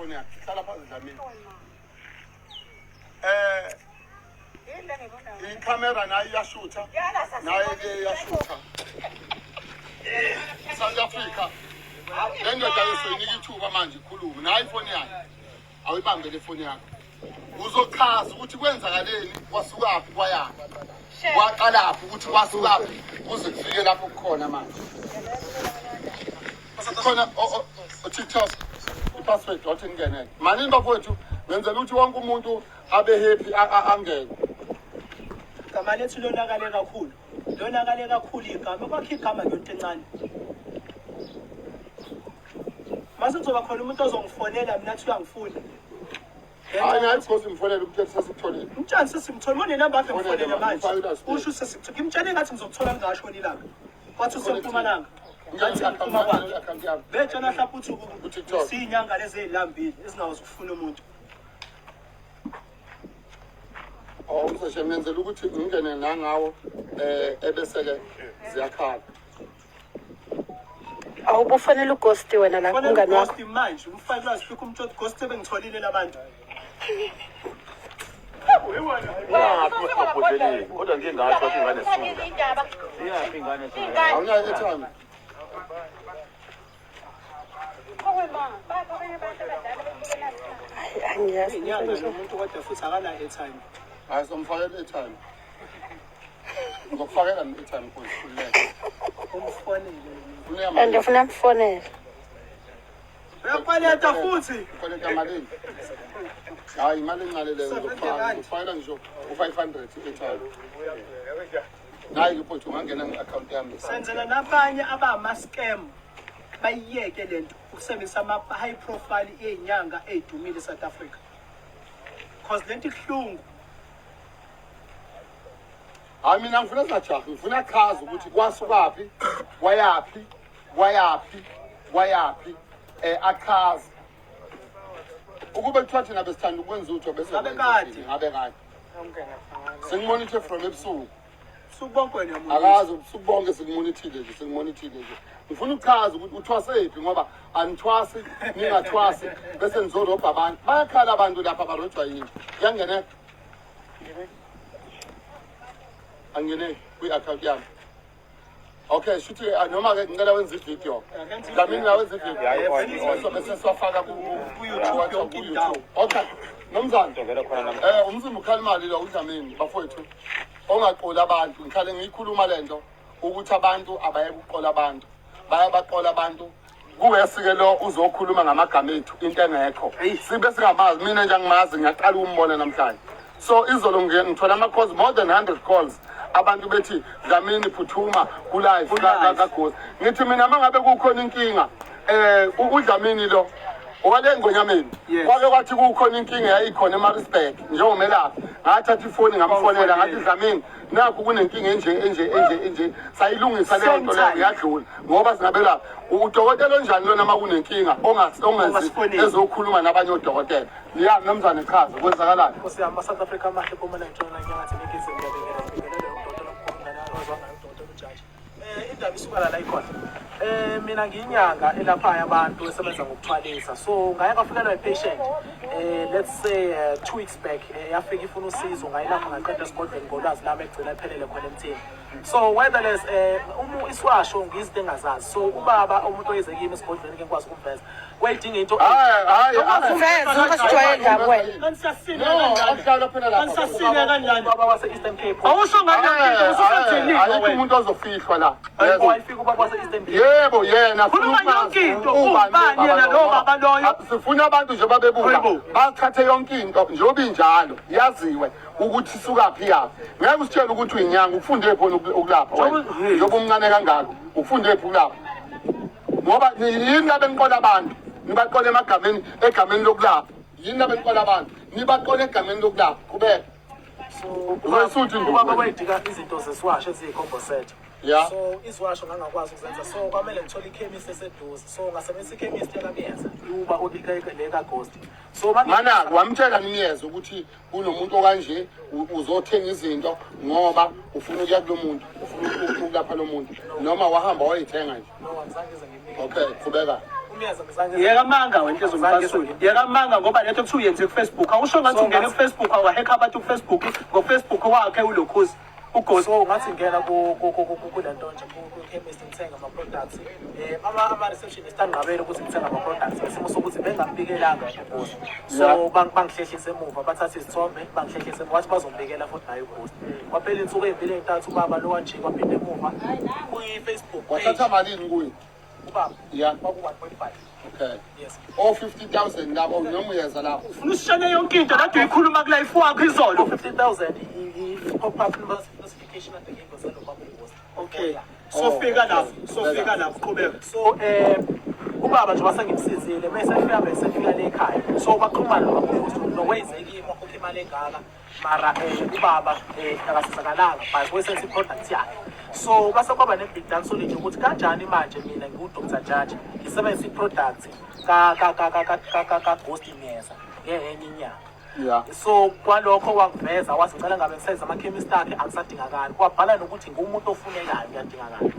ifoni yakhe. Hlala phansi Dlamini. Eh ikhamera nayo iyashutha naye ke iyashutha. South Africa. Le ndoda yesoyinika ithuba manje ikhulume nayo ifoni yakhe. Awuyibambe le foni yakho. Uzochaza ukuthi kwenzakaleni kwasukaphi kwayaphi. Kwaqalaphi ukuthi kwasukaphi kuze kufike lapho kukhona manje. Khona o-TikTok i-password wathi ngingenele. Manini bafowethu ngenzela ukuthi wonke umuntu abe happy angene. Igama lethu lonakale kakhulu. Lonakale kakhulu igama. Kwakho igama ngento encane. Mase kuzoba khona umuntu ozongifonela mina athi uyangifuna. Hayi naye because ngimfonele umtshele sesikutholile. Mtshani sesimthole unenamba yakhe Mfonele ngifonele manje, manje. mfake la Usho sesikuthola. Ngimtshele ngathi ngizokuthola ngingashoni ilanga. Kwathi usempumalanga. Ngeke Ngathi ngiphuma kwakhe. account yami. Betshela mhlawumbe uthi Ku-TikTok. siyinyanga lezi ey'lambile ezingakwazi ukufuna umuntu. Oh, umseshe ngenzela ukuthi ngingene nangawo eh ebese ke ziyakhala. Awubufanele ughost wena la Fonela umngani wakho. ughost manje umfake lwazifika umtshoti ghost ebengitholile labantu. Iyaphi emabhodleleni kodwa ngike ngasho ukuthi ingane suka. Iyaphi ingane suka? Awunayo airtime. Hayi angiyazi. Inyanga lo muntu kodwa futhi akana airtime. Hayi somfakela airtime. Ngizokufakela mina airtime mfowethu khululeka. Umfonele lo muntu. Funeka And mali. ufuna mfonele. Uyakweleta futhi. Ukweleta malini? Hayi imali encane leyo 70 ngizokufaka. rand. Ngizokufakela ngisho u-500 airtime. Nayi ke mfowethu ungangena nge-account yami. Senzela nabanye abama-scam bayiyeke lento ukusebenzisa ama-high profile ey'nyanga ey'dumile e-South Africa. Cause lento ibuhlungu. Hayi mina ngifuna singajahi, ngifuna achaze ukuthi kwasukaphi, kwayaphi, kwayaphi, kwayaphi, eh achaze. Ukube kuthiwa thina besithanda ukwenza utho bese Ngabe kade. ngabe kade. Singimonithe from ebusuku. Usuku bonke wena uyamonitha. Akazi ubusuku bonke sikumonithile nje, sikumonithile nje. Ngifuna ukuchaza ukuthi uthwasephi ngoba anithwasi, ningathwasi bese nizorobha abantu. Bayakhala abantu lapha barojwa yini? Kuyangeneka. Angene kwi-account yami. Okay, shuthi noma ke ngicela wenze ivideo. Dlamini la wenze ivideo. So bese siwafaka ku Ku-YouTube yonke indawo. Okay. Nomzana. Ngizovela khona namhlanje. Umzimba ukhala imali lo uDlamini bafowethu. Ongaqoli abantu, ngikhale ngiyikhuluma lento ukuthi abantu abayeke ukuqola abantu. Bayabaqola abantu. Kuwesike lo uzokhuluma ngamagama ethu into engekho. Sibe singamazi mina nje angimazi ngiyaqala ukumbona namhlanje. So izolo ngithola ama calls more than 100 calls abantu bethi Dlamini phuthuma ku live Ku-live. kaGosi. Ngithi mina mangabe kukhona inkinga uDlamini lo owale ngonyameni Yes. kwake kwathi kukhona inkinga yayikhona eMaritzburg njengomelaphi ngathatha ifoni ngamfonela ngathi Dlamini nakhu kunenkinga enje enje enje enje sayilungisa leyo nto leyo Same time. yadlula ngoba singabelaphi udokotela onjani lona uma kunenkinga ongazi Ongasifoneli. ezokhuluma nabanye odokotela ya mnumzane chaza kwenzakalani Nkosi yami, South Africa amahle Mpumalanga Ntshonalanga Nyakatho Ningizimu ngiyabingelela ngibingelele udokotela omkhulu nana ozwa ngayo udokotela ujaji. Indaba isuka la ikhona. Mina ngiyinyanga elaphayo abantu esebenza ngokuthwalisa. So ngaye ngafikelwa i-patient let's say 2 weeks back yafika ifuna usizo ngayilapha ngaqeda esigodlweni ngolwazi lami egcina iphelele khona emthini. So wetherless uma isiwasho ngizinto engazazi. So ubaba umuntu oyeze kimi esigodlweni ke ngikwazi ukumveza. Wayidinga into hayi hayi Mfeza ungasijwayeli kabi wena. Kanisasine no akuhlala phela lapha Kanisasine kanjani? Ubaba wase-Eastern Cape. Awusho ngani ngani ayikho umuntu ozofihlwa la Hayi, wayefika ubaba wase-Eastern Cape. Yebo yena Khuluma sifuna yonke into, ubani ubani baba yena lowo. lo baba loyo? Sifuna abantu nje babebuka Hayibo. bathathe yonke into njengoba injalo yaziwe ukuthi isukaphi yaphi. Ngeke usitshele ukuthi uyinyanga ufunde phi wena ukulapha wena. Njengoba umncane kangaka ufunde phi ukulapha. Ngoba yini labe niqola abantu nibaqola emagameni egameni lokulapha. Yini labe niqola abantu nibaqola egameni lokulapha. Qhubeka. So Uzoyisutha induku ubaba wena. wayidinga izinto zesiwasho eziyikhombo set. Yeah. So iziwasho ngangakwazi ukuzenza so kwamele ngithole ikhemisi eseduze. So ngasebenzisa ikhemisi yakamyeza uba le kaGhost. So Mana wamtshela nimyeza ukuthi kunomuntu okanje uzothenga izinto ngoba ufuna ukuya kulo muntu ufuna ukulapha lo muntu noma wahamba wayithenga nje. No, angizange ngize ngimnike. Okay, qhubeka. Umyeza ngizange. Yeka amanga wena Nhliziyo Mcasuli. Yeka amanga ngoba lento kuthiwa uyenze ku-Facebook. Awusho ngathi So, ungene ngathi- ku-Facebook awahekha abantu ku-Facebook ngo-Facebook wakhe ulokhuzi. Ughost. So ngathi ngena kule nto nje ku-chemist ngithenga ama-products um ama-receptionist angqabele ukuthi ngithenga ama-products ngesimo sokuthi bengambikelanga ughost. So bangihlehlise emuva, bathathe izithombe bangihlehlise emuva, wathi bazombikela futhi naye ughost. Kwaphela iy'nsuku ey'mbili ey'ntathu ubaba lo wajika waphinde emuva kwi-Facebook page. Wathatha malini kuye? Ubaba kwaku-1.5. Okay. Yes. O 50,000 labo noma uyeza lapho. Ufuna usitshele yonke into kade uyikhuluma kulife wakho izolo. 50,000 i-pop up notification ade ngiyiveze nobaba ughost. Okay. Sofika lapho, sofika lapho qhubeka. So ubaba nje wasengimsizile mase efika bese efika le ekhaya. So baxhumana nobaba ughost nokwenzekile wakhokha imali engaka mara ubaba akasizakalanga but wesenza i-product yakhe. So base kwaba ne-big dance nje ukuthi kanjani manje mina ngiwu-Dr Jaji ngisebenzisa i-product ka ka ka ka ka ka ka Ghost Myeza ngenye inyanga. So kwalokho wakuveza wathi ngicela ngabe ngisenza ama-chemist akhe angisadingakali. Kwabhala nokuthi ngumuntu ofunekayo ngiyadingakala.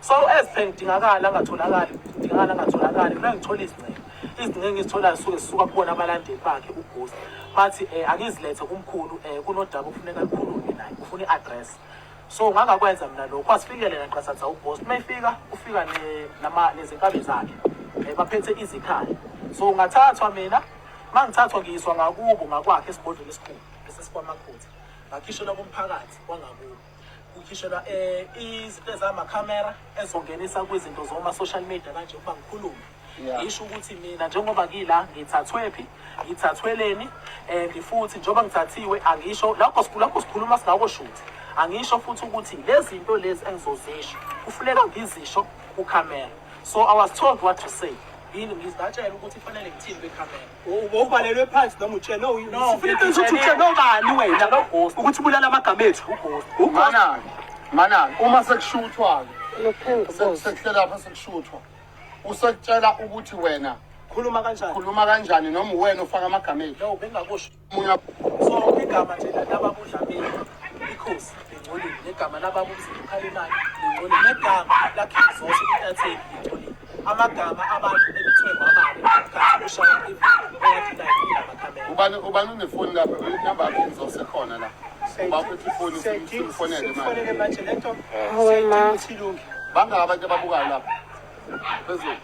So as per ngidingakala angatholakali, ngidingakala angatholakali, kumele ngithole izingcingo. Izingcingo engizitholayo zisuke zisuka kubona abalandeli bakhe uGhost. Bathi angizilethe kumkhulu kunodaba okufuneka lukhulunywe naye, ufuna i-address. So ngangakwenza mina lokho, wasifikele naqasatha uGhost. Uma efika ufika nezinkabi zakhe, baphethe izikhali. So ngathathwa mina, mangithathwa ngiyiswa ngakubo ngakwakhe esigodlweni esikhulu esesikwamakhutha. Ngakhishelwa kumphakathi wangakubo. Kukhishelwa izinto ezamakhamera ezongenisa kwizinto zoma social media kanje ukuba ngikhulume. Ngisho ukuthi mina njengoba ngila ngithathwephi, ngithathweleni and futhi njengoba ngithathiwe angisho lapho lapho sikhuluma singakoshuthi. Angisho futhi ukuthi lezi zinto lezi engizozisho kufuneka ngizisho kukhamera. So I was told what to say. Yini ngizingatshela ukuthi kufanele ngithini kwikhamera. Ubhalelwe phansi noma utshele No, Sifuna iqiniso ukuthi utshele obani wena uGhost. ukuthi ubulala amagama ethu. uGhost. Manani, manani, uma sekushuthwa Luphenduka. sekuhlela lapha sekushuthwa. Usekutshela ukuthi wena Khuluma kanjani? khuluma kanjani noma uwena ufaka amagama ethu. No, bengakusho. Omunye So igama nje lababa uDlamini ikhosi lingcolile, negama lababa uMzimba uKhalimani lingcolile, negama lakhe Zoso intatheli lingcolile. Amagama abantu ebithiwe ngwababi kanti ushaya ividiyo eyathi live amakhamera. Ubani unefoni lapha, inamba yakhe izosekhona la. Ubaphethe ifoni simfonele manje. Simfonele manje lento. Hawe ma. Ukuthi ilunge. Bangaka abantu ababukayo lapha. Phezulu.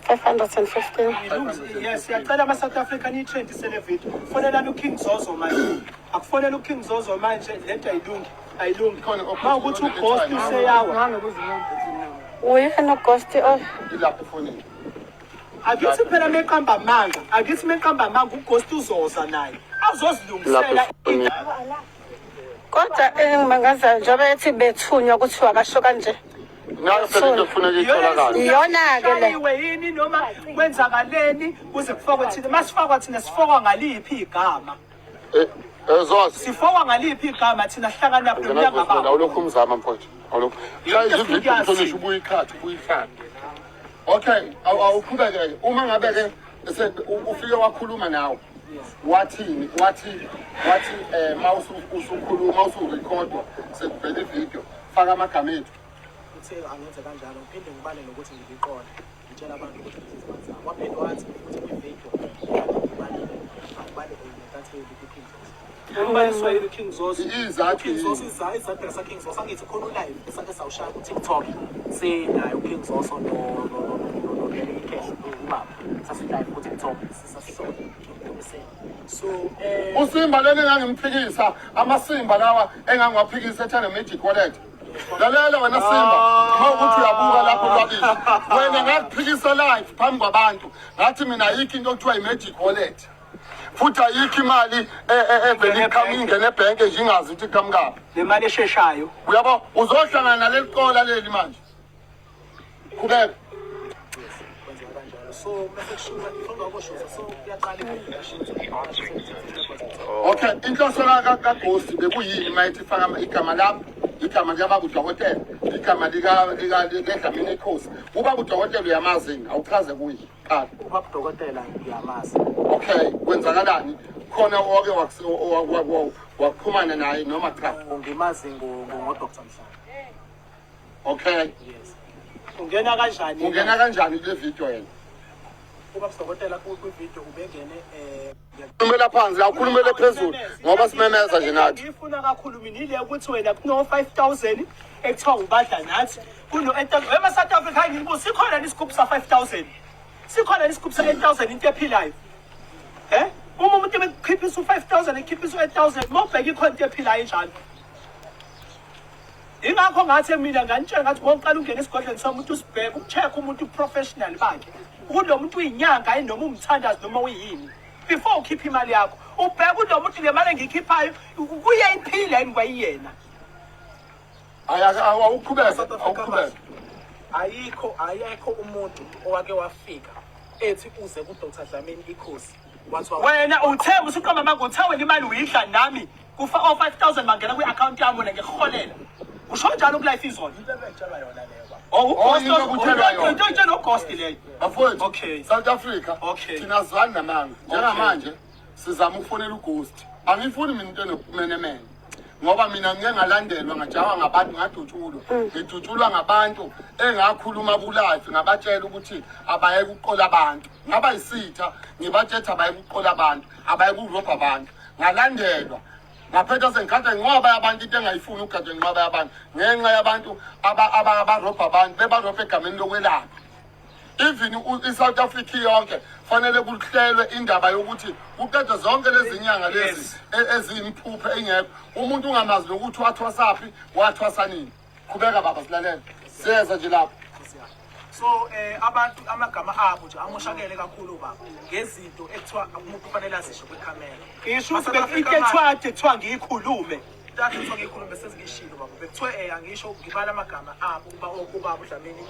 515. Ilunge. Yes, siyacela ama South African i-trend sele video. Fonelani uKing Zozo manje. Akufonele uKing Zozo manje lento ayilungi. Ayilungi. Ikhona Ma ukuthi uGhost useyawa. Uyena uGhost oh. Ilapha efonini. Akithi phela meqamba amanga. Akithi meqamba amanga uGhost uzoza naye. Azozilungisela. Kodwa engimangazayo njengoba ethi bethunywa kuthiwa akasho kanje. Nayo phela into ekufuneka itholakale. Iyona-ke le. Ishayiwe yini noma kwenzakaleni kuze kufakwe thina. Masifakwa thina sifakwa ngaliphi igama? Zozo. Sifakwa ngaliphi igama thina sihlangana lapho nomnyanga baba. Awulokhu umzama mfowethu. Awulokhu. Shaya ividiyo mhlonishwa ubuye ikhathi, ubuye ikhathi. Okay, awuqhubeke. Uma ngabe ke ufike wakhuluma nawe. Wathini? Wathi ma usukhuluma usurekhodwa sekuvela ividiyo faka amagama ethu. Uthe angenze kanjalo ngiphinde ngibale nokuthi ngibiqole. Ngitshela abantu ukuthi ngizizibani zabo. Waphinde wathi futhi kwividiyo ngibalile angibale nentatheli kwiKing Zozo. Umbaliswa yini King Zozo? Izathu King Zoso yini? izathu sa King Zoso angithi khona ulive esake sawushaya ku TikTok. Sinayo uKing Zoso no no no no no ubaba. Sasi live ku TikTok sisasona. So Usimba lena engangimphikisa, amasimba lawa engangiwaphikisa ethanda Magic Wallet. Lalela wena Simba, mawukuthi uyabuka lapho lwakithi. Wena ngakuphikisa live phambi kwabantu. Ngathi mina ayikho into okuthiwa i-Magic Wallet. Futhi ayikho imali evele iqhamuke ingene ebhenki nje ingazi ukuthi iqhamukaphi. Le mali esheshayo. Uyabo, uzohlangana naleli qola leli manje. Qhubeka. Kwenzeka kanjalo. So mase kushuka ifona wakoshuza so kuyaqala ividiyo yashuza. Okay, inhloso kaGhost bekuyini mayethi faka igama lami, igama likababa udokotela, igama lika lika leDlamini Inkosi. Ubaba udokotela uyamazi, awuchaze kuye. Qala. Ubaba udokotela ngiyamazi. Okay, kwenzakalani? Khona oke wakuxhumana naye noma cha? Ngimazi ngo Dr. Mhlanga. Okay. Yes. Ungena kanjani? Ungena kanjani kule video yena? Ubaba Dokotela kwi-video ubengene Khulumela phansi la, ukhulumele phezulu ngoba simemeza nje nathi. Ngifuna kakhulu mina ile ukuthi wena kuno 5000 ekuthiwa ubadla nathi kuno 8000 ema South Africa ngibuza sikhona isigubhu sa 5000 sikhona isigubhu sa 8000 into ephilayo eh uma umuntu ekukhiphisa u5000 ekhiphisa u8000 mawubheka ikhona into ephilayo njalo. Ingakho ngathi mina nganitshela ngathi ngokuqala ungena esigodlweni somuntu usibheke ucheck umuntu professional bakhe ukuthi lo muntu uyinyanga yini noma umthandazi noma uyini before ukhipha imali yakho ubheke ukuthi lo muntu le mali engiyikhiphayo kuye iphile yini kwayiyena. Hayi, awuqhubeke, awuqhubeke. Ayikho, ayekho umuntu owake wafika ethi uze ku-Dr Dlamini ikhosi wathiwa Wena uthe usuqamba amanga, uthe wena imali uyidla nami kufa o 5000 bangena kwi-account yami wena ngikuholela. Usho njalo ku-life izolo. Into ebengitshelwa yona leyo baba. Oh, Oh, into ekutshelwa yona. Into itshela uGhost leyo. Bafowethu, Okay. South Africa, Okay. thina sizwani namanga. Njengamanje sizama ukufonela uGhost. Angifuni mina into enokumenemene. Ngoba mina ngike ngalandelwa ngajawa ngabantu ngadutshulwa. Ngidutshulwa ngabantu engakhuluma ku-live ngabatshela ukuthi abayeke ukuqola abantu. Ngaba yisitha ngibatshela abayeke ukuqola abantu, abayeke ukurobha abantu. Ngalandelwa. Ngaphetha sengikhatha inqwaba yabantu into engayifuni ukugada inqwaba yabantu ngenxa yabantu abarobha abantu bebarobha egameni lokwelapha. Even i-South Africa yonke fanele kuhlelwe indaba yokuthi kuqedwe zonke lezi nyanga lezi eziyimphuphe engekho umuntu ungamazi nokuthi wathwasaphi wathwasa nini. Qhubeka baba, silalele, siyeza nje lapho. So abantu amagama abo nje amoshakele kakhulu baba ngezinto ekuthiwa umuntu kufanele azisho kwikhamera. Ngisho ukuthi into ekuthiwa kade kuthiwa ngiyikhulume. Kade kuthiwa ngiyikhulume sezingishilo baba. Bekuthiwa angisho ngibala amagama abo uba ubaba uDlamini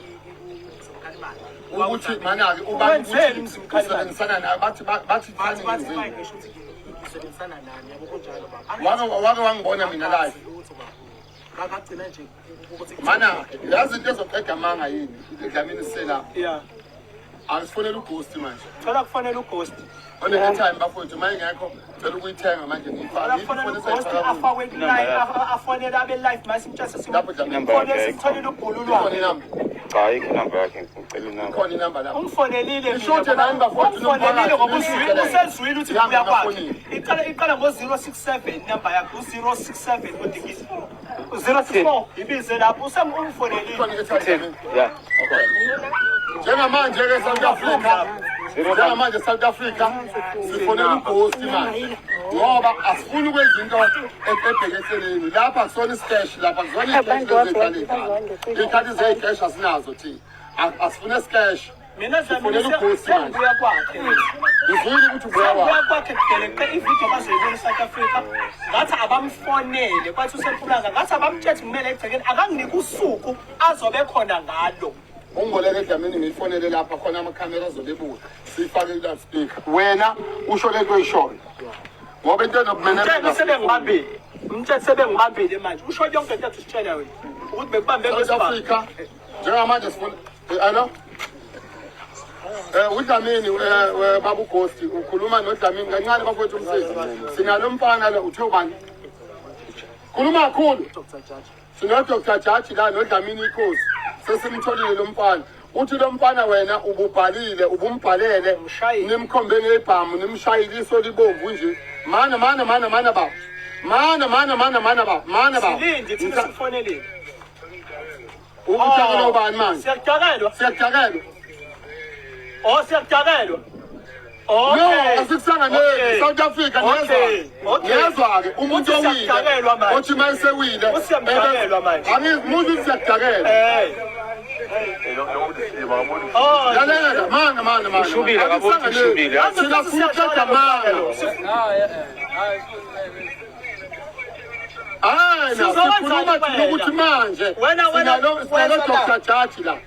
uMzimkhalimane. Ukuthi mana-ke ubani Wenzeni ukuthi uMzimkhalimane? usebenzisana naye bathi bathi Bathi bathi ngenzeni. bayingisho ukuthi ngisebenzisana nani yabo kunjalo baba. Wake wangibona mina live. Lutho baba. Ngagcina nje ukuthi Mana yazi into ezoqeda amanga yini Dlamini sisela. Yeah. Angisifonele uGhost manje. Cela kufonela uGhost. One-airtime bafowethu uma ingekho cela ukuyithenga manje ngiyifake. Cela kufonela uGhost afakwe ku-live afonele abe live mase imtshase Lapho Dlamini. simfonele simtholele ubhulu Ikhona lwakhe. inamba. Cha, ayikho inamba yakhe, ngicela inamba. Ikhona inamba lapho. Ungifonelile mina. Ishuthe nani bafowethu Ungifonelile ngoba nomphakathi. usezwile ukuthi Ihamba kubuya kwakhe. emafonini. Iqala ngo-067 inamba yakhe u-067 kodikisi. U-064 ibize lapho usemfonelile. Ikhona i-airtime Dlamini. Yeah. Njengamanje ke South Africa, njengamanje South Africa sifonela uGhost manje. Ngoba asifuni ukwenza into ebheke eceleni. Lapha kusona isikeshi, lapha kusona Abantu isikeshi lezi abazonke. Ikhathi zeyikeshi asinazo thina. Asifune isikeshi. Mina Sifonela Dlamini uGhost manje. sengibuya kwakhe. Ngizwile ukuthi ubuya Sengibuya kwakhe. kwakhe kudeleqe ividiyo bazoyibona eSouth Africa. Ngathi abamfonele kwathi useMpumalanga ngathi abamtshethi kumele egcekeni akanginike usuku azobe khona ngalo. Ungiboleke Dlamini ngiyifonele lapha khona amakhamera azobe ebuka. Siyifake ku-loudspeaker. Wena usho lento oyishoyo. Ngoba into Mtshele enokumenemene sebengibambile. Mtshele sebengibambile manje. Usho yonke into athi usitshela wena. Ukuthi bekubambe South kwesibhamu. Africa njengamanje sifuna alo uDlamini baba uGhost ukhuluma noDlamini kancane bafowethu umsizi sinalo mfana lo uthe ubani khuluma kakhulu Dr Jaji. sino Dr Jaji la noDlamini ikhosi sesimtholile lo mfana uthi lo mfana wena ububhalile ubumbhalele Umshayile. nimkhombe ngebhamu nimshayile iso libomvu nje mana mana mana mana baba mana mana mana mana baba mana baba Silinde thina sifonelile. Udakelwa ubani manje? Siyakudakelwa. Siyakudakelwa. Oh siyakudakelwa. No, Okay. asikusanganeli. Okay. South Africa Okay. niyezwa. Okay. Niyezwa-ke umuntu Uthi owile siyakudakelwa manje. othi uma esewile Uthi siyakudakelwa manje. Angizi umuntu uthi siyakudakelwa. Eh. Oh. Lalela mana mana mana. Ushubile, akabothi Asikusanganeli. ushubile. Thina sifuna ukuqeda amanga. Hayi na Sizowenza sikhuluma thina wena. ukuthi manje Wena, sinalo wena Dr. Jaji la.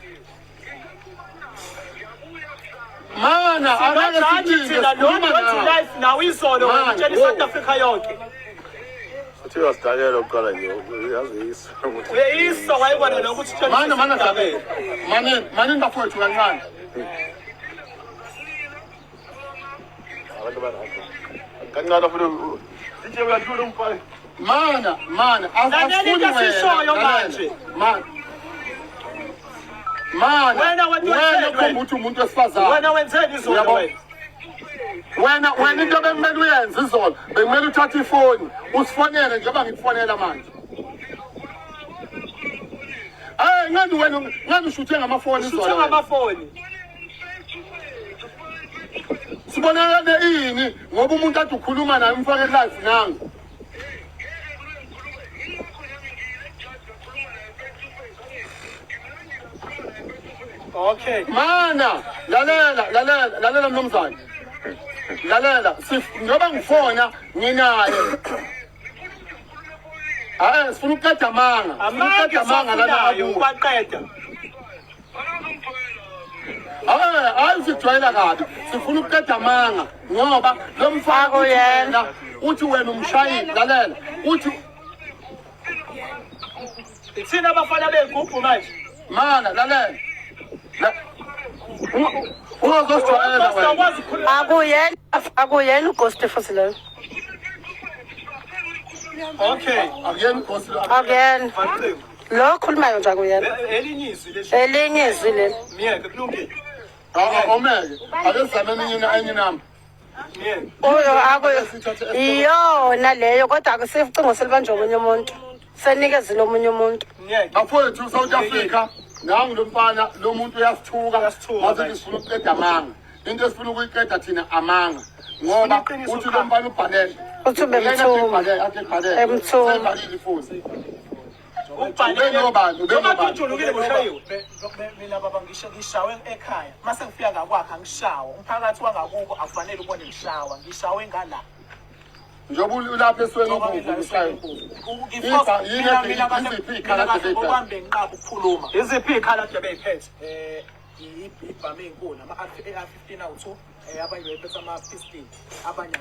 Mana angeke Jaji siphinde thina lo sikhuluma went nawe. live nawe izolo wena Man, utshela whoa. iSouth Africa yonke. Uthi uyasidakela ukuqala nje, uyaziyisa ukuthi- Uyeyisa wayibona nokuthi utshela Mana mana iSouth Dlamini. Manini manini bafowethu kancane. Abantu barathi. Kancane futhi sitshe uyathula umfana. Mana mana Lalela asifuni into wena. esiyishoyo Lalela. manje. Mana. Mana Wena wena wena ukhomba ukuthi umuntu wesifazane. Wena wenzeni izolo Uyabo? wena? Wena into bekumele uyenze izolo, bekumele uthathe ifoni, usifonele njengoba ngikufonela manje. Hey, ngani wena ngani ushuthe ngamafoni izolo? Ushuthe wena? ngamafoni. Sibonakale ini ngoba umuntu ade ukhuluma naye umfake live nangu. Okay. Mana, lalela, lalela, lalela mnumzane. Lalela, njengoba ngifona nginaye. Hayi, sifuna ukuqeda amanga. Sifuna Amanga ukuqeda amanga lana esiwafunayo akuwe. ukwaqeda. Hayi, hayi sijwayela kabi. Sifuna ukuqeda amanga ngoba lo mfana uthi Akuyena. wena uthi wena umshayeli, lalela. Uthi Ithina abafana bey'gubhu manje. mana, lalela. Ungazosijwayela Pastor wena. awukwazi ukukhuluma. Akuyena akuyena ughost futhi leyo. Okay. Akuyena ughost lo. Akuyena. Vacingo. Lo okhulumayo nje akuyena. Elinye izwi lesho. Elinye izwi leli. Miyeke kulungile. Omeke. Ake sizame enye inamba. Miyeke. Uyo akuyo. Iyona leyo kodwa akusicingo selibanjwe omunye umuntu. Senikezile omunye umuntu. Miyeke. Bafowethu South Africa nangu lo mfana lo muntu uyasithuka Uyasithuka wathi manje. sifuna ukuqeda amanga into esifuna ukuyiqeda thina amanga ngoba Sifuna iqiniso uthi lo qha. mfana ubhalele Uthi ubemthuma. Ade ebhalele Emthuma. Sebhalile ifoni Ubhalele. Ube nobani, ube Noma nobani. ujulukile bushayiwe. Mina baba ngisho ngishawe ekhaya mase ngifika ngakwakhe angishawa umphakathi wangakubo akufanele ubone ngishawa ngishawe ngala njengoba ulapha esweni obomvu ushaye Yini ikhala ade beyiphethe? Okwambe ngiqaba ukukhuluma Iziphi iy'khala ade bey'phethe? ibhamu ey'nkulu ama-AR-15 awu-2 abanye beyiphethe ama-pistol abanye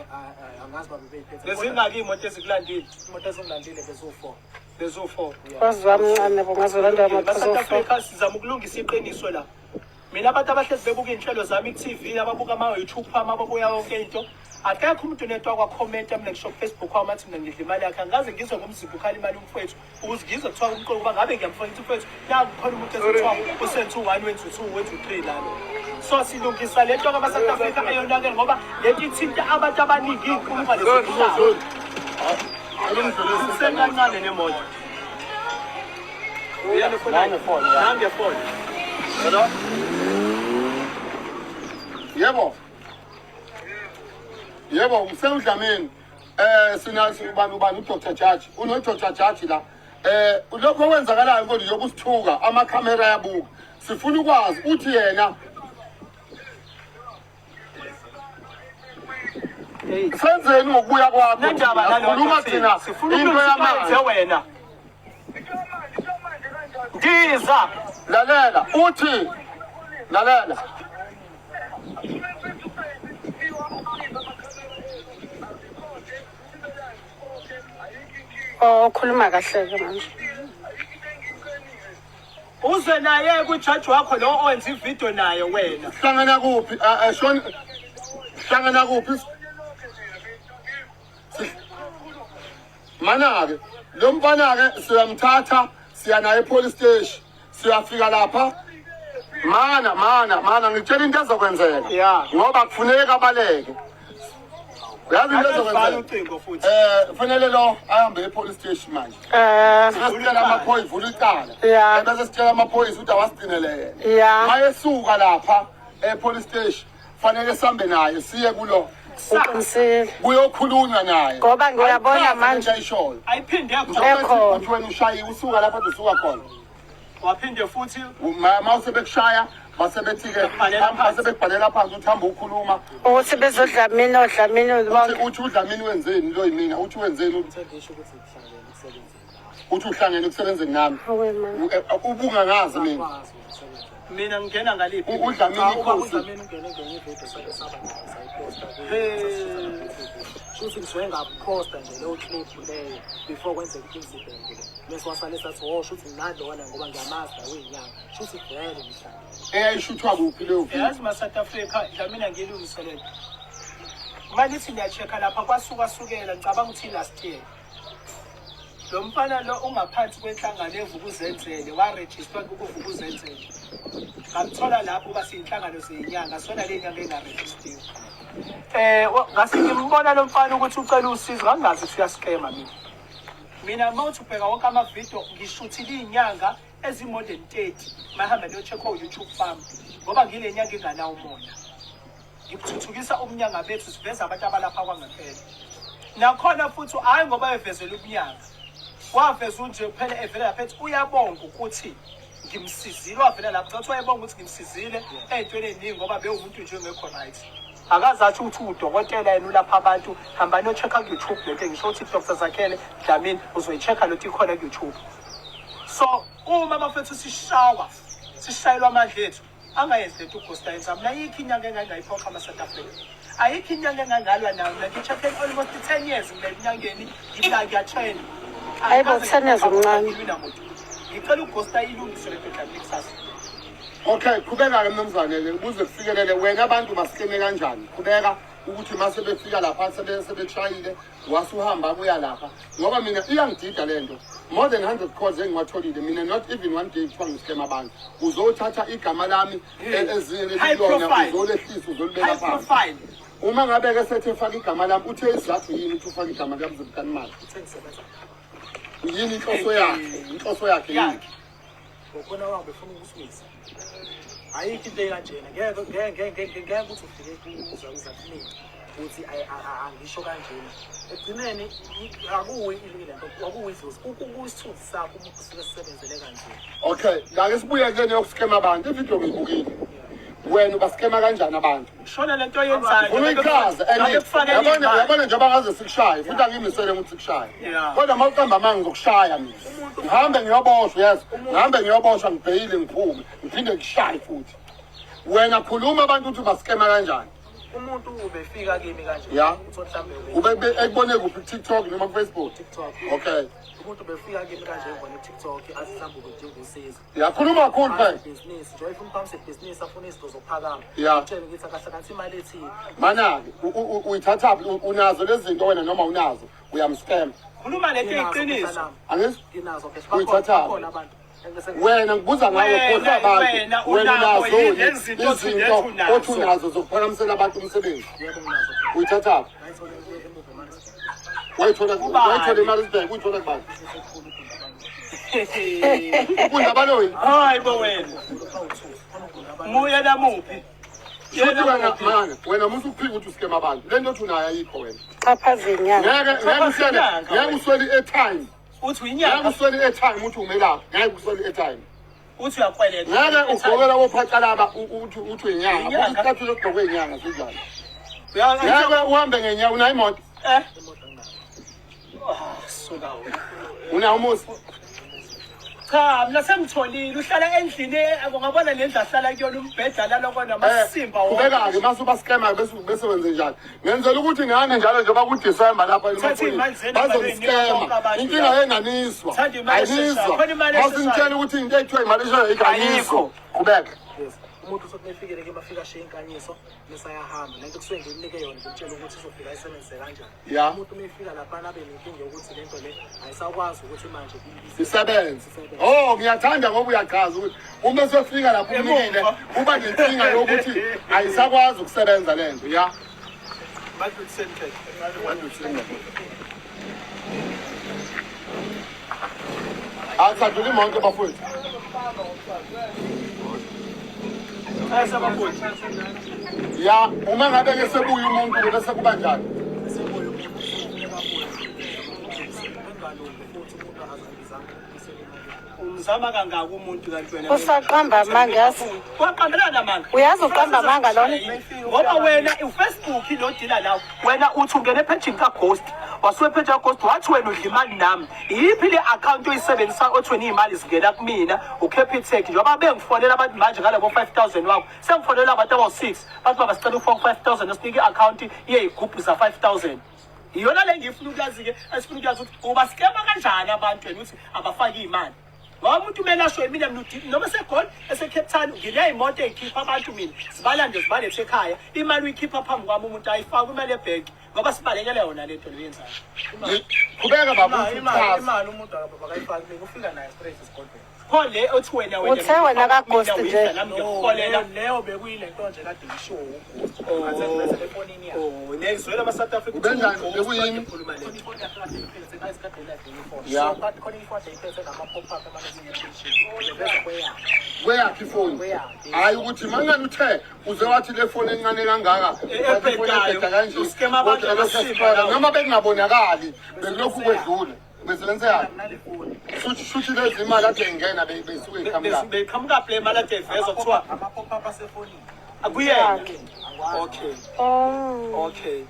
angazi babe beyiphethe Bezingaki iy'moto ezikulandile? imoto ezingilandile beziwu-4 Beziwu-four. Wazi wamncane bongazolanda South amaphuzofo. Africa sizama ukulungisa iqiniso la. Mina abantu abahlezi bebuka iy'nhlelo zami ku-TV, ababuka ama-YouTube ami, ababuka yonke into. Akekho umuntu netwa kwakhomenta mina ngisho ku-Facebook wami athi mina ngidla imali yakhe. Angikaze ngizwe ngomzimba ukhala imali yomfowethu. Ukuze ngizwe kuthiwa umqondo kuba ngabe ngiyamfuna ukuthi mfowethu naku khona umuntu ezithiwa usenze u-one wenza u-two wenza u-three lana. So silungisa le nto kama-South Africa eyonakele ngoba le nto ithinta abantu abaningi iy'nkulungwane zokuhlala. Sekancane nemoto. Nangefoni, ya. Nangefoni. Hello? Yebo. Yebo, ngisewudlamini. Sina ubani ubani uDr Judge. Uno Dr Judge la. Lokho okwenzakalayo kodwa yokusithuka amakhamera yabuka. Sifuna ukwazi uthi yena senzeni ngokubuya kwakho. Nendaba nalokho Sikhuluma thina. thina Sifuna into ukulungisa into yamanje. oyenze wena. Ndiza. Lalela, uthi lalela. Oh ukhuluma kahle ke manje. Uze naye kujaji wakho lo owenza ividiyo naye wena. Hlangana kuphi? Shon hlangana kuphi? Mana-ke lo mfana-ke siyamthatha siya naye epolice station siyafika lapha mana mana mana ngitshela into ezokwenzeka Yeah. ngoba kufuneka abaleke uyazi into Akavala ezokwenzeka ucingo futhi. Kufanele lo ahambe epolice station manje sesitshela amaphoyisa vula icala Yeah. bese sitshela amaphoyisa ukuthi awasigcinele yena Yeah. mayesuka lapha epolice station fanele sihambe naye siye kulo Uqinisile. kuyokhulunywa naye Ngoba ngiyabona Ayichaze manje. lento ayishoyo Ayiphinde yakhona. Njengoba Ekhona. uthi wena ushayiwe usuka lapho ade usuka khona Waphinde futhi Ma usebekushaya basebethi-ke Bakubhalela phansi. basebekubhalela phansi ukuthi hamba ukhuluma Ukuthi bezodlamini odlamini uthi bonke. uthi udlamini wenzeni lo yimina uthi wenzeni ngisho ukuthi ngihlangene ekusebenzeni nawe uthi uhlangene ekusebenzeni nami Awe man. Ubungangazi mina kwazi ukusebenza mina ngingena ngaliphi. Udlamini Cha, uba ikhosi uDlamini ungene ngenye ividiyo sake saba nayo sayiposta Hey. shuthi ngisuke ngaphosta nje leyo clip leyo before kwenzeka i-incident le bese wasale sathi oh shuthi nalona ngoba ngiyamazi la uyinyanga shuthi vele ngihlangene eyayishuthwa kuphi leyo video Yazi ma South Africa Dlamini ngilungiselele. Manje nithi niya-check-a lapha kwasuka sukela ngicabanga ukuthi last year. Lo mfana lo ungaphansi kwenhlangano eVukuzenzele, warejistwa kuVukuzenzele. Ngamthola lapho uba siyinhlangano zeyinyanga, sona le nyanga engarejistiwe. Ngase ngimbona lo mfana ukuthi ucela usizo, ngangingazi ukuthi uyaskema mina. Mina uma uthi ubheka wonke amavidiyo, ngishuthile iy'nyanga ezi-more than 30, mahambe niyo-check o-YouTube bami, ngoba ngile nyanga enganawo umona. Ngithuthukisa ubunyanga bethu, siveza abantu abalapha kwangempela. Nakhona futhi hhayi ngoba evezela ubunyanga, waveza unje kuphela evela lapha ethi uyabonga ukuthi ngimsizile, wavela lapho ngathi wayebonga ukuthi ngimsizile ey'ntweni ey'ningi ngoba bewumuntu nje ongekho right. Akaze athi ukuthi uwudokotela yena ulapha abantu, hambani niyo-check-a ku-YouTube lento ngisho ukuthi Dr Zakhele Dlamini uzoyi-check-a lento ikhona ku-YouTube. So uma bafethu sishawa sishayelwa amandla ethu, angayenzi lento uGhost ayenza. Mina ayikho inyanga engangayiphoxa ama-South Africa, ayikho inyanga engangalwa nayo. Mina ngi-check almost 10 years ngila eminyangeni, ngila ngiyatrenda. Hayi bo, 10 years umncane. Ngicela uGhost ayilungise lento Dlamini kusasa. Okay, qhubeka-ke mnumzane-ke ukuze kufikelele wena abantu basikeme kanjani. Qhubeka ukuthi uma sebefika lapha sebekushayile wasuhamba kuya lapha, ngoba mina iyangidida le nto. More than 100 calls engiwatholile mina, not even one day kuthiwa ngiskema abantu. Uzothatha igama lami ezingeni High elilona, profile. uzolehlisa, uzolibeka High phansi. profile. Uma ngabe-ke sethe efaka igama lami, uthe isizathu yini ukuthi ufake igama likaMzimkanimali? Yini inhloso yakhe? Inhloso yakhe yini? Yakhe. Ngokhona wabo befuna ukusiwisa. Ayikho into ekanjena, ngeke ngeke ngeke ngeke ukuthi ufike kuza uza kumina uthi angisho kanjena. Ekugcineni akuwi lento, akuwi idlozi, kuyisithunzi sakho umuntu usuke esebenzele kanzima. Okay, ngake sibuye kuyena yokuskema abantu. Ividiyo ngiyibukile. Wena ubaskema kanjani abantu? Shona lento oyenzayo. Ufuna uyichaze and Ngabe kufakele yabona imali. yabona njengoba ngaze sikushaye futhi angiyimisele ukuthi sikushaye. Yeah. Kodwa uma uqamba amanga ngizokushaya mina. Ngihambe ngiyoboshwa, yes. Ngihambe ngiyoboshwa ngibheyile ngiphume, ngiphinde ngishaye futhi. Wena khuluma abantu ukuthi ubaskema kanjani. Umuntu ubefika kimi kanje. Yeah. Uthi mhlambe Ube ekubone kuphi, ku-TikTok noma ku-Facebook? TikTok. Okay. Umuntu ubefika kimi kanje ngibona ku-TikTok athi mhlambe ubedinga usizo. Yakhuluma kakhulu phela. Ibhizinisi nje wayefuna uphakamisa ibhizinisi, afuna izinto zokuphakama. Yeah. Utshele ngithi akahlanganisa imali ethile. Mana-ke uyithathaphi? Unazo lezi zinto wena noma unazo? Uyamskema. Khuluma lento Nginazo, eyiqiniso. mntanami. Angizwa? Nginazo ke. Uyithathaphi? Bakhona abantu. Wena ngibuza ngawe, Wena, khohlwa abantu. wena Wena unakho unazo yini yini lezi zinto othi izinto unazo? othi unazo zokuphakamisela abantu umsebenzi? Yebo nginazo. Uyithathaphi? Ngayithola emuva eMaritzburg. Wayithola Kubani? wayithola eMaritzburg, uyithola kubani? Ukudla baloyi. Hayi bo wena. Muye namuphi? Shuthi Yena wena muphi? mana, wena musu ukuphika ukuthi uskema abantu. Le nto othi unayo ayikho wena. Xhaphaza inyanga. Ngeke ngeke uswele, Inyanga ngeke wena. uswele i-airtime. Uthi Ngeke uyinyanga, uswele i-airtime uthi umelaphi. Ngeke uswele i-airtime. uthi uyakweleta. Ngeke ugqokela wophaca uthi uyinyanga. Inyanga. Futhi isicathulo esigqokwe inyanga sinjani? Uya- Ngeke uhambe ngenyawo, unayo imoto? Eh? Ah, suka wena. Unawo umuzi? Cha, mina sengitholile. Uhlala endlini, ungabona le ndlu ahlala kuyona, umbheda lalo kona amasimba wonke. Qhubeka-ke mase ubaskema bese wenze njani. Ngenzela ukuthi nani njalo njengoba kuDisemba lapha Thatha iy'mali zenu, bazoniskema. bonke abantu Inkinga la. yenganiswa. Thatha imali esheshayo. Ayizwa. Khona imali Mase esheshayo. nitshela ukuthi into ekuthiwa imali esheshayo ayikho. Ayikho. Qhubeka. Yes. Umuntu uthi mefikele ke bafika ashiye inkanyiso bese ayahamba. Lento kusuke ngimnike yona ngimtshela ukuthi izofika ayisebenzise kanjani. Yeah. Umuntu uma efika lapha abe nenkinga yokuthi lento le ayisakwazi ukuthi manje Isebenze. Oh, ngiyathanda ngoba uyachaza ukuthi uma esefika lapho umnikile Emuva. uba nenkinga yokuthi ayisakwazi ukusebenza lento. Ya. Badluliseni ke. Asadlula imoto bafowethu. Eh sabafowethu. Ya, uma ngabe ke sebuya umuntu bese kuba njani? Sebuye umuntu ufuneka abuye. Engalungi futhi umuntu akazambizanga ukubuyisela imali. Umzama kangaka umuntu kanti wena? Usaqamba amanga, yazi. Waqambelana amanga. Uyazi uqamba amanga lona. Ngoba wena uFacebook lo dealer lawo. Wena uthi ungena ephejini kaGhost. Wasuka ephejini kaGhost wathi wena udla imali nami. Iyiphi le account oyisebenzisa othi wena iy'mali zingena kumina uCapitec njengoba bengifonela abantu manje ngalabo 5000 wakho. Sengifonela abantu abawu-6 bathi baba sicela ufake 5000 usinike i-account yey'gubhu za-5000. Iyona le ngifuna ukuyazi-ke, esifuna ukuyazi ukuthi ubaskema kanjani abantu wena ukuthi abafake iy'mali. Ngoba umuntu kumele asho mina noma eseGoli, ese-Cape Town, nginey'moto ey'khipha abantu mina, zibalande zibalethe ekhaya. Imali uyikhipha phambi kwami umuntu ayifake imali ebhenki ngoba sibalekele yona lento le yenzayo. Qhubeka baba Imali, uthi imali, uchaze. imali umuntu akayifaki mina ufika nayo straight esigodlweni. Pho le othi wena wena Uthe wena kaGhost mina nje. uyidla nami ngikuholela. Leyo bekuyile nto nje kade ngisho uGhost. Oh. Ngathi ngiveze efonini yakhe. Oh, niyayizwela ama-South Africa Ubenjani? ukuthi Bekuyini? ukhuluma le nto. Ifoni yakhe kade iphethe, ayisikade live ifoni. Yeah. So kanti khona ifoni ayiphethe nama-pop up ama-notification. Beveza kweyakhe. Kweyakhe ifoni. Kweyakhe. Hayi ukuthi mangani uthe uze wathi le foni encane kangaka Ebhedayo. ifoni ebheda kanje. Uskema abantu Kodwa lokhu abasile esifaka, lawo. noma bekungabonakali bekulokhu kwedlule besebenze yakhe. Nale foni. Shuthi shuthi lezi imali ade ingena beyisuke iqhamuka. Beqhamuka le mali ade ivezwa kuthiwa Ama-pop up asefonini. akuyena. Angikwazi. Okay, Oh. okay.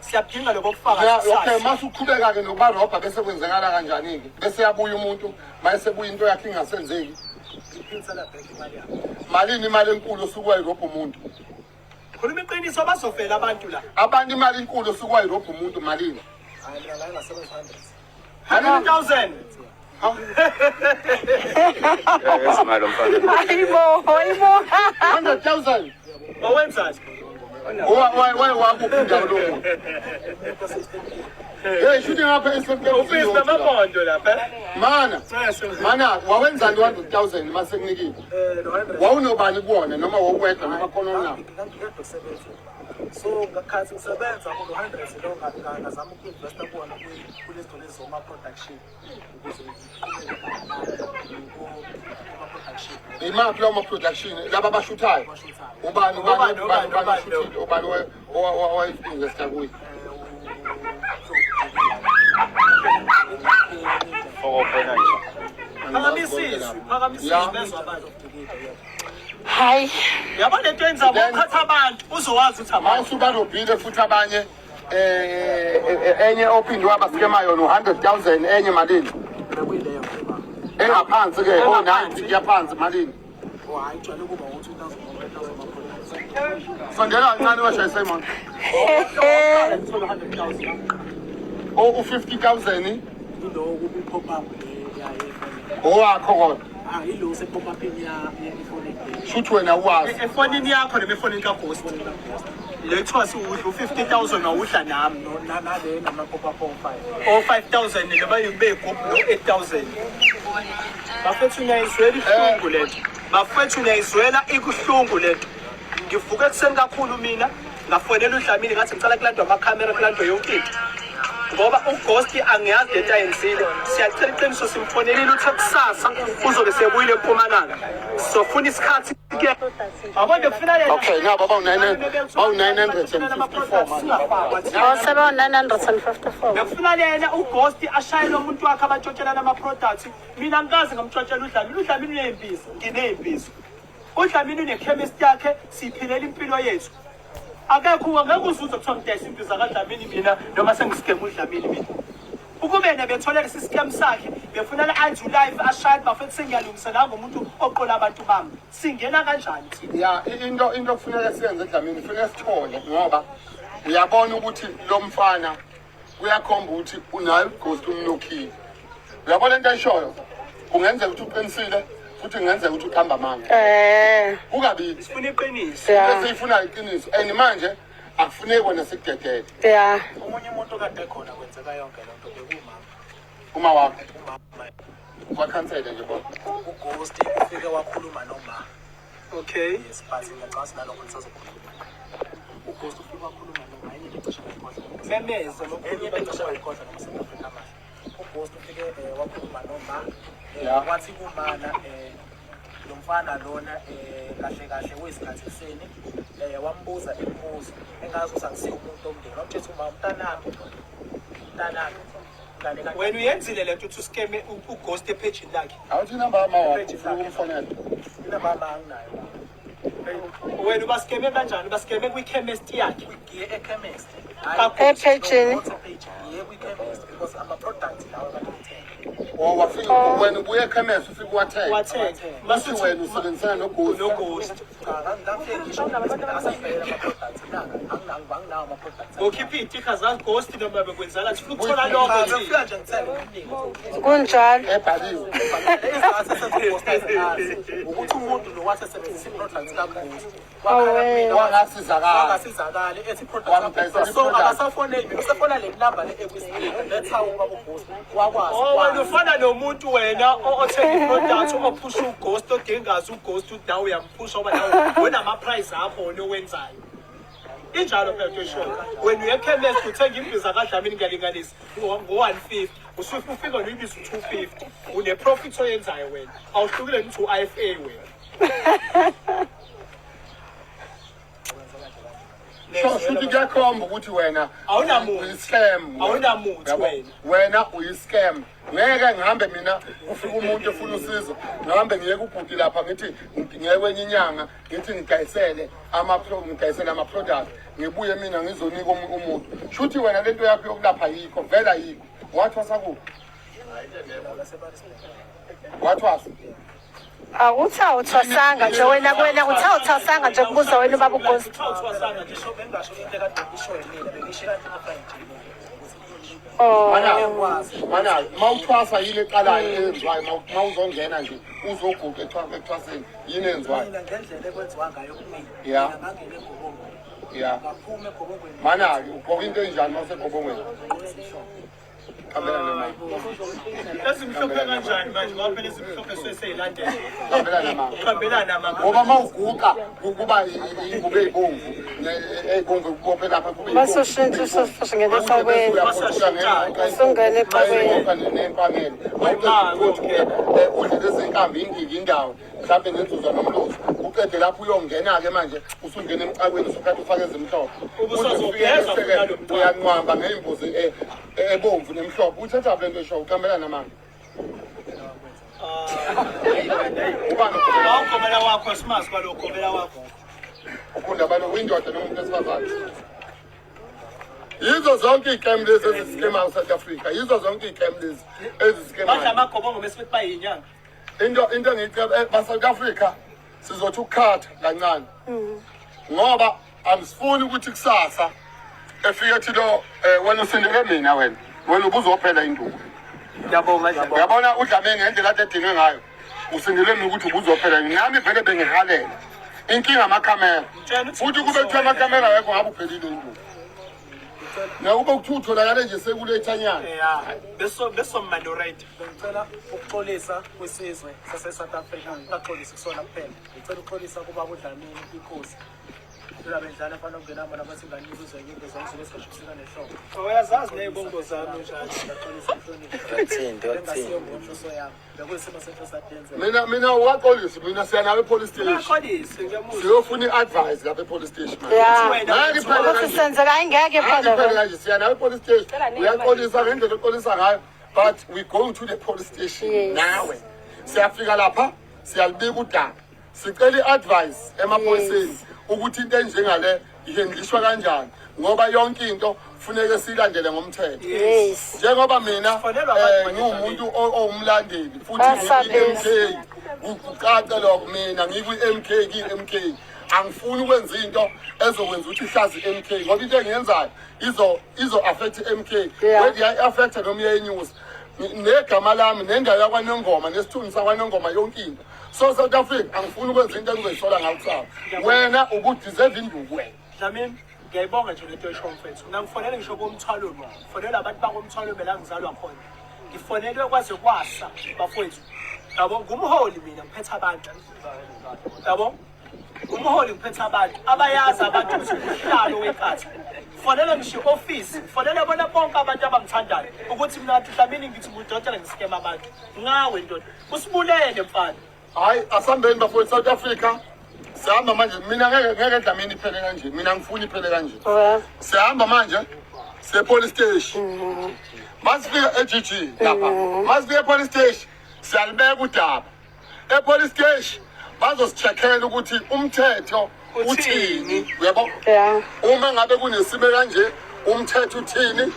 Siyabudinga lobo bufakazi Ya, okay, kusasa. masuqhubeka ke nokubarobha bese kwenzekala kanjani ke? Bese yabuya umuntu, mayesebuya into yakhe ingasenzeki. Iphindisela back imali yakhe. Malini imali enkulu osuke wayirobha umuntu? Khuluma iqiniso bazofela abantu la. Abantu imali enkulu osuke wayirobha umuntu malini? Hayi mina la ngase-hundreds. 100,000. Ha? Esimalo mfana. Hayibo, hayibo. 100,000. Wawenzani? Wa wa wa wakuphi indawo lo muntu? Hey, shooting ngapha eSouth Ufisa namabhondo lapha. eh? Mana, Yes. mana wawenzani 100,000 mase kunikile? Lo 100 Wawunobani kuwona noma wawuwedwa noma khona onabo? Ngangikade kusebenza. So ngakhathi ngisebenza kulo 100 lo ngazama uku-investa kuwona kulezi zinto lezi zoma-production ukuze ngiqhubeke kuma-production. Imaphi lawo ma-production laba abashuthayo? Abashuthayo. Ubani ubani Ubani, ubani ubani, ubani oshuthile? Ubani owaye-investa kuye? Fokophela nje. Phakamisa izwi, phakamisa Ya. izwi bezwa abantu. Hayi. Yabo lento yenza Then- ukhatha abantu uzowazi ukuthi abantu. Mawusubarobhile futhi abanye enye ophinde wabaskema yona u-100,000 enye malini? Bekuyileyo nje baba. Engaphansi ke Engaphansi. o-90 kuyaphansi malini? Oh, hayi ijwayele ukuba ngo-2,000 ngo-3,000 ama-products. Sondela kancane washaya Simon. Ngithola 100,000. O u-50,000 Kulowo kubi-pop up le ya efoni. owakho kodwa. Ah, ilo se-pop up-ini ya ifoni. Shuthi wena uwazi. Efonini yakho noma efonini kaGhost. Le kuthiwa siwudla u-50,000 wawudla nami. No, nale nama-pop up o-5. O 5,000 noma beyigubhu no 8,000. Bafethu niyayizwela ibuhlungu lento. Bafethu niyayizwela ikuhlungu lento. Ngivuke ekuseni kakhulu mina ngafonela uDlamini ngathi ngicela kulandwa amakhamera kulandwe yonke into. Ngoba uGhost angiyazi lento ayenzile. Siyacela iqiniso simfonelile uthe kusasa uzobe sebuyile eMpumalanga. Sofuna isikhathi ke. Yabo bekufuna yena. Okay, nabo bawu-954 manje. Oh, sebe 954. Bekufuna lena uGhost ashayele umuntu wakhe abantshontshelana ama-products. Mina ngikaze ngamtshontshela uDlamini. uDlamini uney'mbizo, nginey'mbizo. uDlamini une-chemist yakhe, siyiphilela impilo yethu. Akekho angeke uzuze kuthiwa ngidayisa imbiza kaDlamini mina noma sengisigema uDlamini mina. Ukube yena bethola lesi scam sakhe, befunela athi live ashaye bafethu sengiyalungisa la ngomuntu oqola abantu bami. Singena kanjani thina? Ya, into kufuneka siyenze Dlamini, kufuneka sithole ngoba uyabona ukuthi lo mfana uyakhomba ukuthi unayo ighost umnokhile. Uyabona into ayishoyo? Kungenzeka ukuthi uqinisile futhi kungenzeka ukuthi uqamba amanga. Kukabili. Sifuna iqiniso. Yeah. Esiyifuna iqiniso and manje akufuneki wena sikudedele Yeah. Omunye umuntu okade khona kwenzeka yonke le nto bekumama. uma wakho Umama wakhansele nje bona. uGhost ufike wakhuluma noma. Okay. Yes, but ngiyacabanga ukuthi nalokho nisazokhuluma. UGhost ufike wakhuluma noma enye into ecishe ngayikhohlwa. Memeza Enye into ecishe ngayikhohlwa noma South Africa amahle. UGhost ufike wakhuluma noma Yeah. wathi kumana lo mfana lona kahle kahle weyisikhathi ekuseni wambuza imibuzo engazi ukuthi angisiye umuntu omndeni wamtshela ukuthi uma umntanami umntanami ingane ka- Wena uyenzile lento uthi uskeme uGhost ephejini lakhe. Awuthi inamba yama wakho ufuna ukumfonela. Inamba yami anginayo. Wena ubaskeme kanjani? Ubaskeme kwi-chemist yakhe. Ngiye ekhemesti. Ephejini. Not ephejini. Ngiye kwi-chemist because ama-products lawa kade ngithenga. Oh, wafika wena ubuye ekhemesi ufike uwathenga. Wathenga. Masuthi wena usebenzisana noGhost. NoGhost. Cha, ngangifike ngisho ukuthi asavela ama-products nanga anginawo ama-products. Ngokhipha iy'tikha zaGhost noma bekwenzala sifuna ukuthola lokho Cha, thina. bengifika nje ngithenge okuningi. Kunjalo. Ebhaliwe. Izathu esenza uGhost aze ukuthi umuntu lo wasesebenzisa i-product kaGhost. Wakhala kumina Wangasizakala. wangasizakali ethi i-product Wamdayisela kaGhost. So i-product. akasafoneli mina usefona le namba le ekwi-screen. That's how ubaba uGhost wakwazi. Oh, wena ufana nomuntu wena othenga i-product ophusha uGhost odingazi uGhost ukuthi nawe uyamphusha ngoba nawe wenama-price akho wena owenzayo. Injalo phela into eshoyo. Wena uye ekhemesti uthenga imbiza kaDlamini ngiyalinganisa ngo-150 usuke ufika noyibiza u-250 une-profit oyenzayo wena awuhlukile ukuthi u-IFA wena. So shuthi kuyakhomba ukuthi wena Awunamuthi. uyi-scam. Awunamuthi Yabo? wena. Wena uyi-scam. Ngeke ngihambe mina kufika umuntu efuna usizo ngihambe ngiye kubhuti lapha ngithi ngiye kwenye inyanga ngithi ngidayisele ama ngidayisele ama-product ngibuye mina ngizonika umuntu. Shuthi wena lento yakho yokulapha yikho vele ayikho. Wathwasa kuphi? Wathwasa. Awuthi awuthwasanga nje wena kuwena kuthi awuthwasanga nje kubuza wena ubaba uGhost. Awuthwasanga nje. Ngisho bengingasho into ekade ngisho yimina bengisho kade ngafana nje. Oh. Mana, mana, mawuthwasa yini eqalayo eyenziwayo mawuzongena nje uzoguqa ekuthwaseni yini eyenziwayo? Mina ngendlela ekwenziwa ngayo kumina. Yeah. Mina ngangena egobongweni. Yeah. Ngaphuma egobongweni. Mana-ke ugqoka into enjani mawusegobongweni? Hambela namanga. Ezimhlophe kanjani manje ngoba phela ezimhlophe suke seyilandela. Hambela namanga. Uqhambelana namanga. Ngoba mawuguqa kuba ingubo ey'bomvu ey'bomvu kubophe lapha kube Basushintsha usungena esakweni. Usungena exakweni. Nempangelo. Udle lezi nkambi indiki indawo mhlawumbe nenzuza nomlozi uqede lapho uyongena-ke manje usungena emcakweni usukhathi ufake ezimhlophe Ubusazogeza futhi nalo mcako. uyanqwamba ngey'mbuzi ebomvu nemhlophe uyithathaphi le nto eshoyo uqambela namanga ubani Awugobela wakho simazi kwalokho gobela wakho. Ufunda abantu uyindoda noma umuntu wesifazane. Yizo zonke iy'kem lezi ezisikemayo South Africa. Yizo zonke iy'kem lezi Badla ezisikemayo. amagobongo bese bethi bayinyanga. Into engiyicela ba South Africa sizothi ukukhatha kancane. Ngoba angisifuni ukuthi kusasa efike ethi lo wena usindele mina wena. Wena ubuzophela induku. Ngiyabonga Dlamini. Uyabona uDlamini ngendlela ade edinwe ngayo. Usindele mina ukuthi ubuzophela. Nami vele bengihalela. Inkinga amakhamera. Mtshela ukuthi Futhi kube kuthiwa amakhamera awekho ngabe uphelile induku. Nakuba kuthiwa utholakale nje sekulethanyana. Yeah. Beso beso minority. Ngicela ukuxolisa kwisizwe sase-South Africa, ngingaxolisi kusona kuphela. Ngicela ukuxolisa kubaba uDlamini inkosi. Phela bendlala afana ukungena bona bathi ingane ibuzwe into zonke lesishubisana nehlobo. Uyazazi nezibongo zami njalo. Ngiyaxolisa mhlonishwa. Wathini, wathini? Bengasiyo ngenhloso yami. Bekuyisimo senhloso adenze. Mina uwaxolisi mina siya nawe e-police station. Uyaxolisa ngiyamuzwa. Siyofuna i-advice lapha e-police station. manje. Yeah. Ngeke iphele Ukuthi kanje. senzeka ayingeke Ngeke iphele. iphele kanje siya nawe e-police station. Uyaxolisa ngendlela oxolisa ngayo. But we go to the police station Yes. nawe. Siyafika lapha siyalibika udaba. Sicela i-advice emaphoyiseni ukuthi into enjengale ihendlishwa kanjani ngoba yonke into funeke siyilandele ngomthetho. Yes. Njengoba mina Sifonelwa abantu manje ngiwumuntu owumlandeli futhi Basabisa. ngiyi-MK kucace lokho mina ngikwi-MK ngiyi-MK angifuni ukwenza into ezokwenza ukuthi ihlaze i-MK ngoba into engiyenzayo izo affect i-MK Yeah. whether iyayi-affecta noma iyayinyusa negama lami nendawo yakwanongoma nesithunzi sakwanongoma yonke into. So South Africa angifuni ukwenza into engizoyisola ngayo kusasa. Wena ubudeserve induku wena. Dlamini, ngiyayibonga nje lento esho mfethu. Mina ngifonele ngisho komthwalo lo. Ngifonele abantu bakomthwalo la ngizalwa khona. Ngifonelwe kwaze kwasa bafowethu. Yabo ngumholi mina ngiphethe abantu. Yabo? Umholi ngiphethe abantu. Abayazi abantu ukuthi uhlalo wenkatha. Ngifonele ngisho i-office, ngifonele bona bonke abantu abangithandayo ukuthi mina Dlamini ngithi ngudokotela ngisikema abantu. Ngawe ndoda. Usibulele mfana. Hayi asambeni bafowethu South Africa. Sihamba manje mina ngeke Dlamini iphele kanje. Mina ngifuni iphele kanje. Well, Sihamba manje siye police station. Masifika e-GG lapha. Masifika e-police station siyalibeka udaba. E-police station bazosicheckela ukuthi umthetho uthini. Uyabo? yeah. Uma ngabe kunesimo kanje umthetho uthini?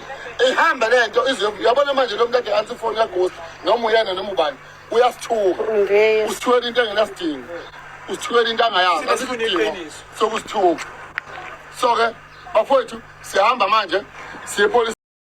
Ihambe lento ize uyabona manje lo muntu ade athi ifoni kaGhost Noma uyena noma ubani uyasithuka. Ngeke. Usithukela into engenasidingo. Usithukela into angayazi. Sine sifuna Asikho isidingo iqiniso. sokusithuka. So ke bafowethu sihamba manje siye police.